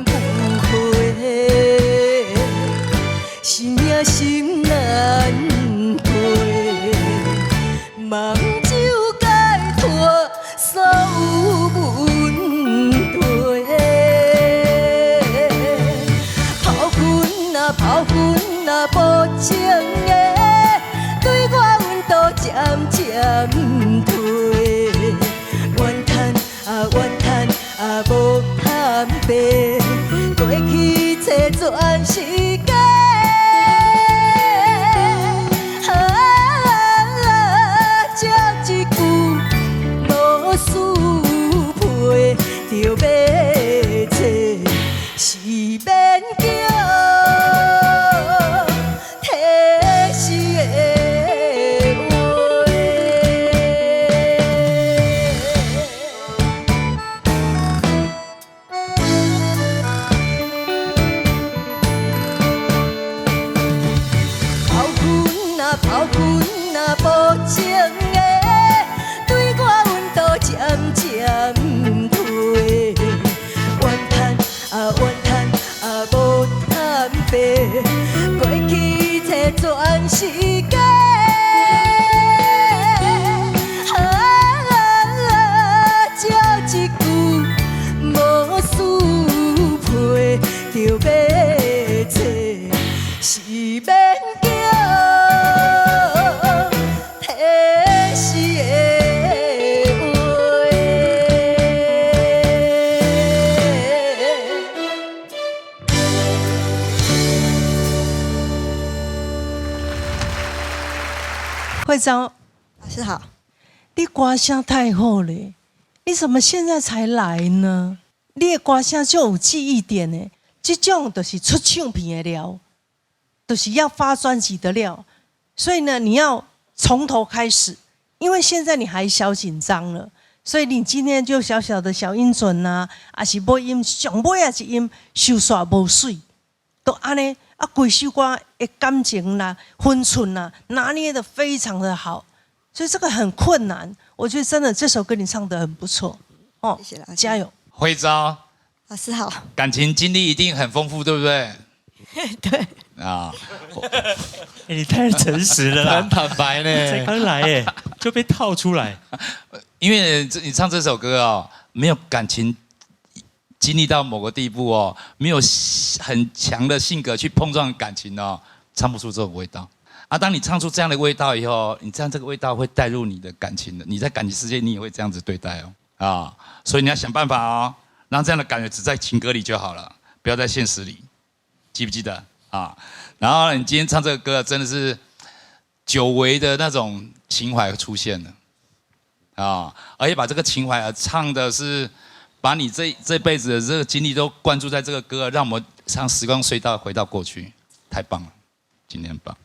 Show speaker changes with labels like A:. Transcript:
A: 不回，是命心难过，梦酒解脱所有问题。抛阮啊抛阮啊无情的，对我温度渐渐退。怨叹啊怨叹啊无坦白，过去找全是假。啊，这一句无输赔，著欲找是免叫提示的话。抛阮啊抛阮啊无情的，对我温度渐渐退。怨叹啊怨叹啊无坦白，过去找全是假。啊，这一句无输赔，著欲找是免叫提示的话。
B: 惠昭，
C: 老师好。
B: 你歌声太好了，你怎么现在才来呢？你的歌声就有记忆点呢，這種就是出唱片的料，就是要發專輯的料。所以呢，你要從頭開始，因為現在你還小緊張了，所以你今天就小小的小音準啊，抑是尾音上尾仔一音收煞無媠，都按呢啊，規首歌的感情啦、分寸啦，拿捏得非常的好，所以這個很困難。我覺得真的這首歌你唱得很不錯，哦，
C: 謝謝老師，
B: 加油！
D: 惠昭，
C: 老師好。
D: 感情經歷一定很豐富，對不對？
C: 對。
D: 啊，
E: 欸，你太誠實了啦，
F: 很坦白呢，
E: 才剛來哎，就被套出來。
D: 因為你唱這首歌哦，沒有感情經歷到某個地步哦，沒有很強的性格去碰撞感情哦，唱不出這種味道。啊，當你唱出這樣的味道以後，你這樣這個味道會帶入你的感情的，你在感情世界你也會這樣子對待哦。啊，所以你要想辦法哦，讓這樣的感覺只在情歌裡就好了，不要在現實裡，記不記得啊？然後你今天唱這個歌，真的是久違的那種情懷出現了，啊，而且把這個情懷啊唱的是，把你這輩子的這個經歷都灌注在這個歌，讓我們像時光隧道回到過去，太棒了，今天很棒。